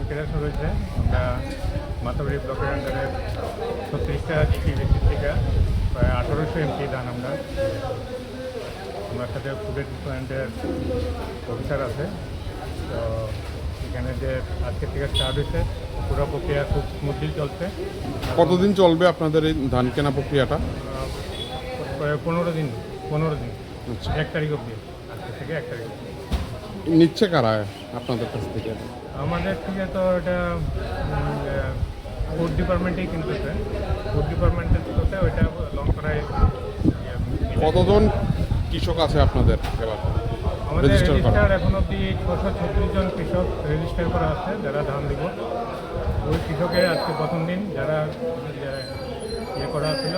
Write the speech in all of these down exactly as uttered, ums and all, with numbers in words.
ক্লাস রয়েছে। আমরা মাতাবাড়ি ব্লকের আন্ডারে ছত্রিশটা জিপি ভিত্তিক থেকে প্রায় আঠারোশো এমপি ধান আমরা, আমরা সাথে ফুড প্ল্যান্টের অফিসার আছে। তো এখানে যে আজকে থেকে স্টার্ট হয়েছে, পুরো প্রক্রিয়া খুব স্মুথলি চলছে। কতদিন চলবে আপনাদের এই ধান কেনা প্রক্রিয়াটা? আহ, প্রায় পনেরো দিন, পনেরো দিন, আচ্ছা। এক তারিখ অবধি, আজকে থেকে এক তারিখ অবধি। নিচ্ছে কারা আপনাদের কাছ থেকে? আমাদের থেকে তো এটা, উম, আহ, ফুড ডিপার্টমেন্টেই কিনতেছে। ফুড ডিপার্টমেন্টের থ্রুতে ওইটা লং করাই, ইয়ে, কতজন কৃষক আছে আপনাদের এবার আমাদের রেজিস্টার করা? রেজিস্টার এখন অবধি ছশো ছত্রিশ জন কৃষক রেজিস্টার করা আছে, যারা ধান দিব। ওই কৃষকের আজকে প্রথম দিন, যারা, যারা ইয়ে করা ছিল,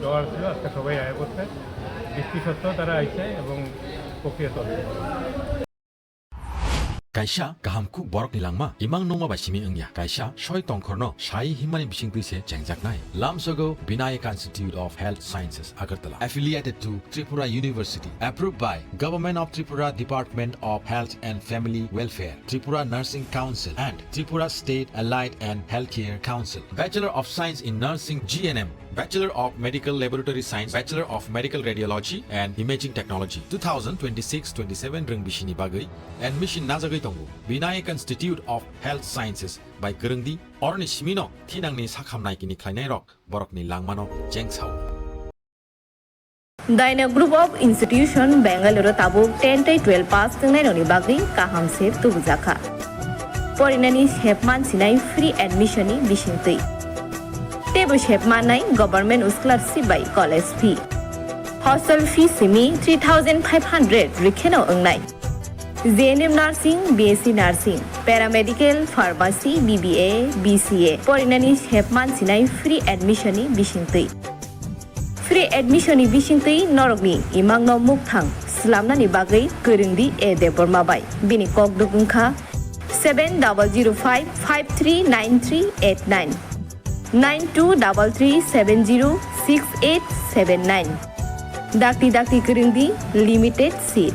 দেওয়ার ছিল, আজকে সবাই আয় করছে। বৃষ্টি সত্ত্বেও তারা আইছে এবং প্রক্রিয়া চলছে। Kaisa kaham kuk borokni langma, imang nungma bai simi wngya. Kaisa soi tongkhorno sai himmani bisingtwi se chengjaknai. Lamsogo Vinayak Institute of Health Sciences, Agartala, affiliated to Tripura University, approved by Government of Tripura Department of Health and Family Welfare, Tripura Nursing Council, and Tripura State Allied and Healthcare Council. Bachelor of Science in Nursing, G N M, Bachelor of Medical Laboratory Science, Bachelor of Medical Radiology and Imaging Technology, two thousand twenty-six twenty-seven rwng bisini bagwi admission najagwi tongo. Vinayak Institute of Health Sciences bai kwrwngdi, oroni simino thinangni sakhamnai kini khlainairok borokni langmano chengsao. Dyna Group of Institution, Bengaluru tabuk ten tei twelve pass wngnai rokni bagwi kaham se tubujakha. Porinani sepman sinai free admission ni bisingtwi. Teibo sepmannai government scholarship bai college fee. Hostel fee simi three thousand five hundred rikheno wngnai. J N M Nursing, B S C Nursing, Paramedical, Pharmacy, B B A, B C A. Porinani sepman sinai free admission ni bisingtwi. Free admission ni bisingtwi norokni imangno mukthang slamnani bagwi kwrwngdi A Debbarma bai. Bini kokduk wngkha seven double zero five five three nine three eight nine, nine two double three seven zero six eight seven nine. Dakti dakti kwrwngdi, limited seat.